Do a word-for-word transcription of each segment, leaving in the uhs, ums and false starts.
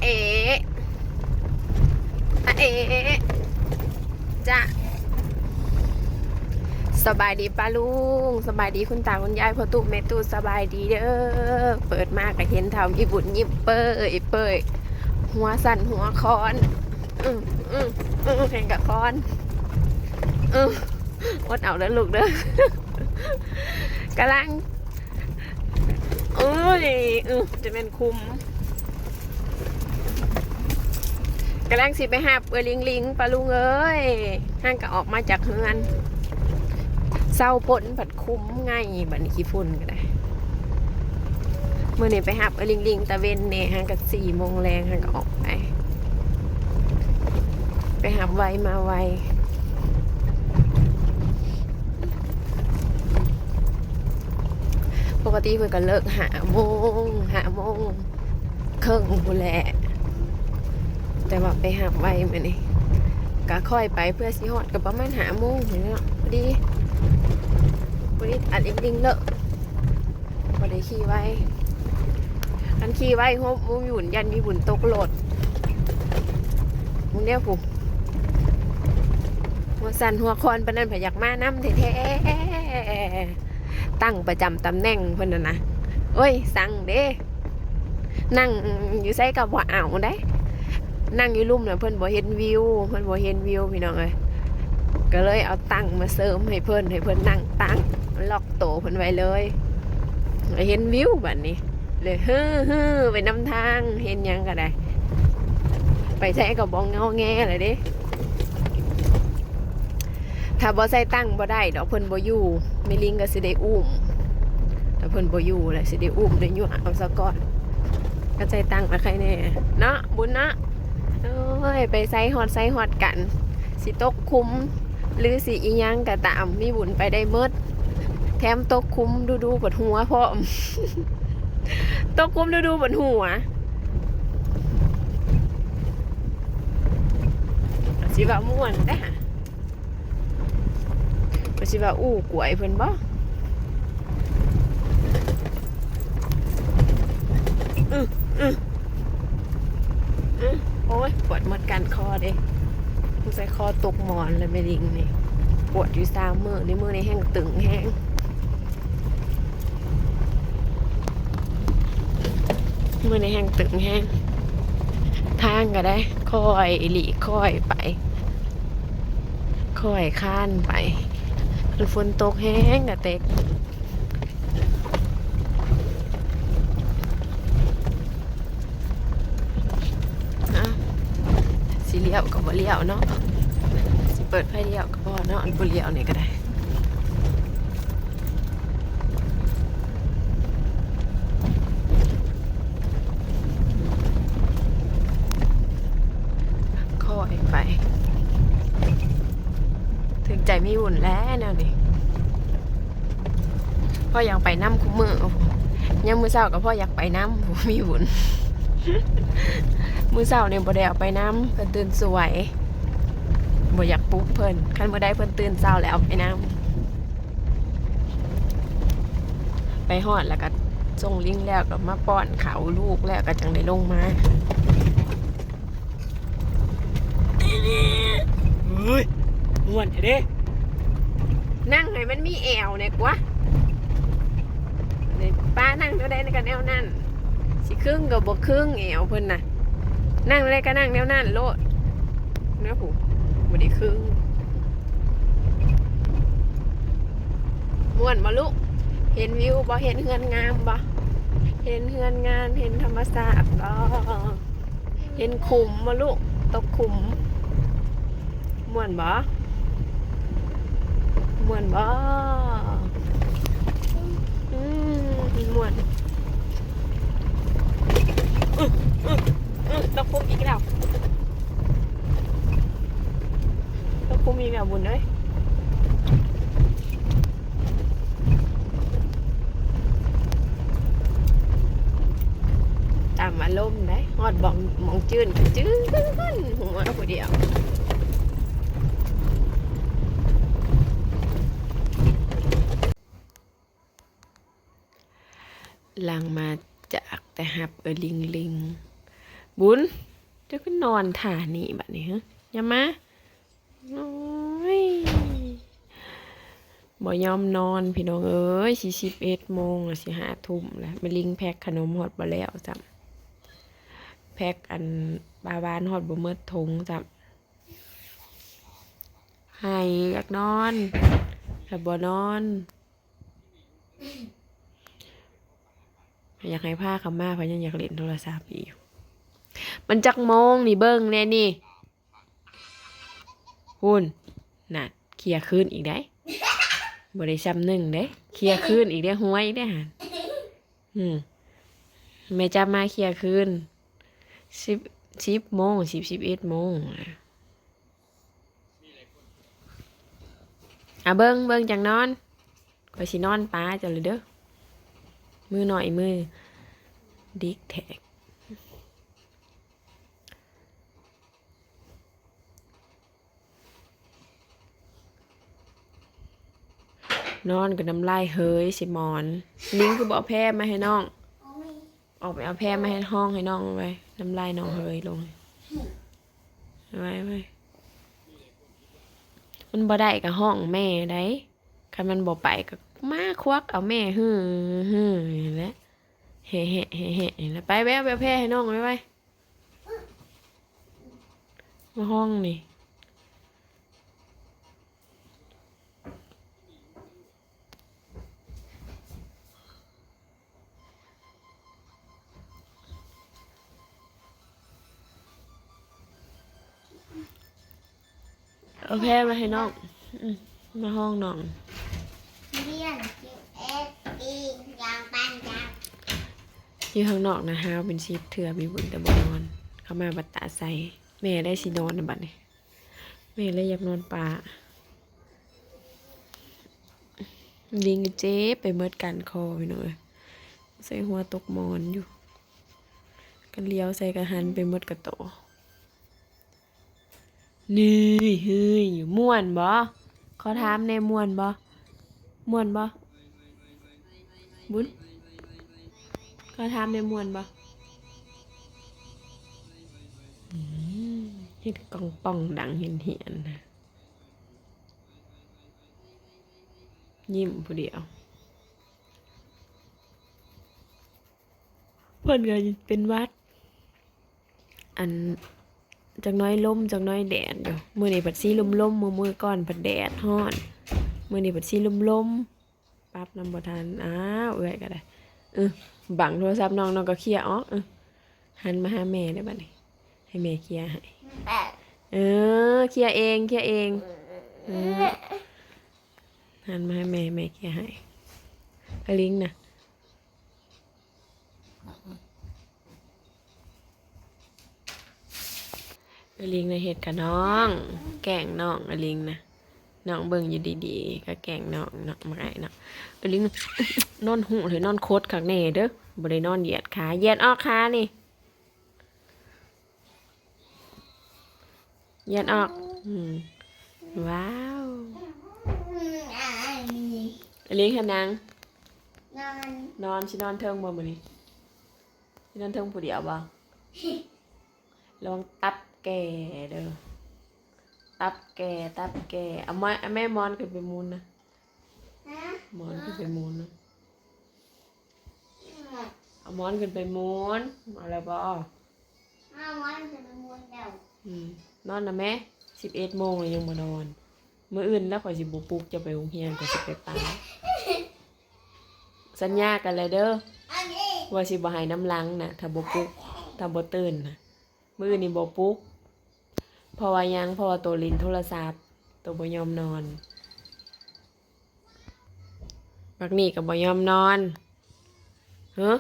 เออะเอจ้ะ สบายดีป้าลุง สบายดีคุณตาคุณยาย พ่อตู้แม่ตู้ สบายดีเด้อ เปิดมาก็เห็นเฒ่ามีบุญยิ้มเป้ยเป้ย หัวสั่นหัวคอน อืมอืมอืมเพลงกับคอน อืมอดเอาเด้อลูกเด้อ กำลัง โอ้ย อือ จะเป็นคุม กำลังสิไปหาเอื้อยหลิงหลิง ป้าลุงเอ้ย ห่างก็ออกมาจากเฮือน เซาฝนผัดคุมไง บัดนี้ขี้ฝุ่นก็ได้ มื้อนี้ไปหาเอื้อยหลิงหลิงตะเวนแหน่ ห่างก็สี่โมงแลง ห่างก็ออกไป ไปหาไวมาไว ปกติเพิ่นก็เลิกห้าโมง ห้าโมงครึ่งพู้นแหละ แต่ว่าไปหาไวมื้อนี้ ก็ค่อยไปเพื่อสิฮอดก็ประมาณห้าโมงนี่แหละ พอดี พอดีอันอิงลิงเลิก บ่ได้ขี่ไว คันขี่ไว โฮม บ่มีบุญ ย่านมีบุญตกรถ มึงเนี่ยผู้ หัวสั่นหัวคอนปานนั้น ไผอยากมานำแท้ๆ ตั้งประจำตำแหน่งเพิ่นน่ะนะ โอ้ย สั่งเด้ นั่งอยู่ไสก็บ่เอาเด้ นั่งอยู่ลุ่มน่ะเพิ่นบ่เห็นวิว เพิ่นบ่เห็นวิวพี่น้องเอ้ย ก็เลยเอาตั้งมาเสริมให้เพิ่น ให้เพิ่นนั่งตั้ง ล็อกโตเพิ่นไว้เลย เห็นวิวบัดนี้ เลยฮือๆ ไปนำทาง เห็นหยังก็ได้ ไปไสก็บ่งอแงเลยเด้ ถ้าบ่ใส่ตั้งบ่ได้ดอก เพิ่นบ่อยู่ แม่ลิงก็สิได้อุ้ม ถ้าเพิ่นบ่อยู่แล้วสิได้อุ้ม ได้ยั่วเอาซะก่อน ก็ใส่ตั้งแล้วใครแน่ เนาะ บุญเนาะ โอ้ย ไปไสฮอดไสฮอดกัน สิตกคุม หรือสิอีหยังก็ตาม มีบุญไปได้หมด แถมตกคุมดูๆ ปวดหัวพร้อม ตกคุมดูๆ ปวดหัว สิว่าม่วนเด้อ ก็สิว่าอู้กวยเพิ่นบ่ อื้อ อื้อ อื้อ โอ้ย ปวดหมดก้านคอเด้ สงสัยคอตกหมอนแล้วแม่ลิงนี่ ปวดอยู่สามมื้อ ในมื้อนี้แฮงตึงแฮง มื้อนี้แฮงตึงแฮง ทางก็ได้ ค่อยหลีกค่อยไป ค่อยคานไป คันฝนตกแฮงก็เต็ก อ่ะ สิเลี้ยวก็บ่เลี้ยวเนาะ สิเปิดไฟเลี้ยวก็บ่เนาะ อันบ่เลี้ยวนี่ก็ได้ ค่อยไป ถืกใจมีบุญแล้วแนวนี้ พ่ออยากไปนำคุมื้อ ยามมื้อเช้าก็พ่ออยากไปนำ มีบุญ มื้อเช้านี่บ่ได้เอาไปนำ เพิ่นตื่นสวย บ่อยากปลุกเพิ่น คันมื้อใดเพิ่นตื่นเช้าแล้วเอาไปนำ ไปฮอดแล้วก็ส่งลิงแล้วก็มาป้อนข้าวลูกแล้วก็จั่งได้ลงมา เฮ้ย ม่วนแท้เด้ นั่งให้มันมีแอวแหน่กว่า นี่ป้านั่งแนวใดก็แนวนั้น สิครึงก็บ่ครึงแอวเพิ่นน่ะ นั่งแนวใดก็นั่งแนวนั้นโลด นะผู้ บ่ได้ครึง ม่วนบ่ลูก เห็นวิวบ่ เห็นเฮือนงามบ่ เห็นเฮือนงาม เห็นธรรมชาติบ่ เห็นคุมบ่ลูก ตกคุม ม่วนบ่ ม่วนบ่ อืม ม่วน อื้อ อื้อ อื้อ ตกคุมอีกแล้ว ตกคุมอีกแล้ว บุญเอ้ย ตามอารมณ์ได้ ฮอดบ่อง หม่องจื้นก็จื้น หัวผู้เดียว หลังมาจากแต่ฮับเอื้อยหลิงหลิง บุญ เจ้าก็นอนท่านี่บัดนี้ฮะ อย่ามา โอ้ย บ่ยอมนอนพี่น้องเอ้ย สิสิบเอ็ดโมงแล้ว สิห้าทุ่มแล้ว แม่ลิงแพ็คขนมฮอดบ่แล้วจ้ะ แพ็คอันปลาหวานฮอดบ่หมดถุงจ้ะ ให้อยากนอน แต่บ่นอน อยากให้พาเขามา เพราะยังอยากเล่นโทรศัพท์อีก มันจักโมงนี่ เบิ่งแน่นี่ พู้น น่ะ เคลียร์คืนอีกได้ บ่ได้ซ้ำหนึ่งเด้ เคลียร์คืนอีกได้ หวยอีกได้หั่น อืม แม่จับมาเคลียร์คืน สิบ สิบโมง สิบ สิบเอ็ดโมง อ่ะ เบิ่ง เบิ่งจั่งนอน ข้อยสินอนปะเจ้าเลยเด้อ มือหน่อย มือดิกแทก นอนก็น้ำลายเฮยใส่หมอน ลิงคือบ่เอาแพรมาให้น้อง ออกไปเอาแพรมาให้ห้องให้น้องไว้ น้ำลายน้องเฮยลง ไว้ไว้ มันบ่ได้ก็ห้องแม่ได้ คันมันบ่ไปก็มาควักเอาแม่ ฮือ ฮือ นี่แหละ แหะ แหะ แหะ แหะ นี่แหละ ไปแวะ แวะแพรให้น้องไว้ไว้ มาห้องนี่ เอาแพรมาให้น้อง อืม มาห้องน้อง เรียน สิบเอ็ดปี อย่างปันอย่าง อยู่ข้างนอกนะ ห้าวเป็นสิบเทื่อ มีบุญแต่บ่นอน เข้ามาบัดตาใส แม่ได้สินอนนะบัดนี้ แม่เลยอยากนอนปะ ลิงก็เจ็บไปเมิดก้านคอพี่น้องเอ้ย ใส่หัวตกหมอนอยู่ ก็เลี้ยวใส่ก็หันไปเมิดกะโต นี่ เฮ้ย ม่วนบ่ ขอถามแน่ ม่วนบ่ ม่วนบ่ บุญ ขอถามแน่ ม่วนบ่ อืม เฮ็ดกองป่องดังเหียนๆ นะ ยิ้มผู้เดียว เพิ่นก็เป็นหวัด อัน จักหน่อยลม จักหน่อยแดดอยู่ มื้อนี้ผัดสีลมๆ มื้อ มื้อก่อนผัดแดดฮ้อน มื้อนี้ผัดสีลมๆ ปรับนำบ่ทัน อ้าว เอื้อยก็ได้ เออ บังโทรศัพท์น้อง น้องก็เคลียร์ออก เออ หันมาหาแม่ได้บัดนี้ ให้แม่เคลียร์ให้ เออ เคลียร์เอง เคลียร์เอง เออ หันมาให้แม่ แม่เคลียร์ให้ กะลิงนะ กะลิงนะเฮ็ดกับน้อง แกล้งน้อง กะลิงนะ น้องเบิ่งอยู่ดีๆ ก็แกล้งน้องเนาะ มาไอ้เนาะ กะลิงนะ นอนหูเลย นอนคดคักแน่เด้อ บ่ได้นอนเหยียดขา เหยียดออกขานี่ เหยียดออก อืม ว้าว กะลิงเฮ็ดหยัง นอน นอน สินอนเทิงบ่มื้อนี้ สินอนเทิงผู้เดียวบ่ ระวังตับแก่เด้อ ตับแก่ ตับแก่ เอาไม้ เอาแม่หมอนขึ้นไปหมุนนะ ฮะ หมอนขึ้นไปหมุนนะ เอาหมอนขึ้นไปหมุน เอาแล้วบ่ เอาหมอนขึ้นไปหมุนแล้ว อืม นอนนะแม่ สิบเอ็ดโมงแล้วยังบ่นอน มื้ออื่นแล้วข้อยสิบ่ปลุกเจ้าไปโรงเรียน ข้อยสิไปปะ สัญญากันแล้วเด้อ อันนี้ ว่าสิบ่ให้นำหลังนะ ถ้าบ่ปลุก ถ้าบ่ตื่นนะ มื้ออื่นนี่บ่ปลุก เพราะว่าหยัง เพราะว่าโตเล่นโทรศัพท์ โตบ่ยอมนอน บักนี่ก็บ่ยอมนอน เฮ้อ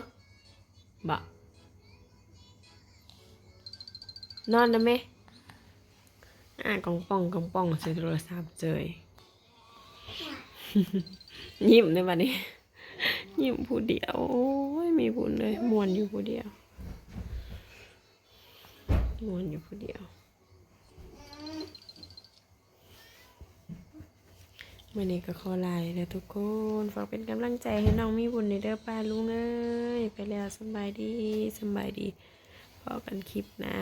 บ่ นอนนะแม่ อ่ากองป่องกองป่องใส่โทรศัพท์เจย ยิ้มในบัดนี้ ยิ้มผู้เดียว โอ้ย มีบุญเลย ม่วนอยู่ผู้เดียว ม่วนอยู่ผู้เดียว มื้อนี้ก็ขอลาแล้วทุกคน ฝากเป็นกำลังใจให้น้องมีบุญในเด้อป้าลุงเอ้ย ไปแล้ว สำบายดี สำบายดี พ้อกันคลิปหน้า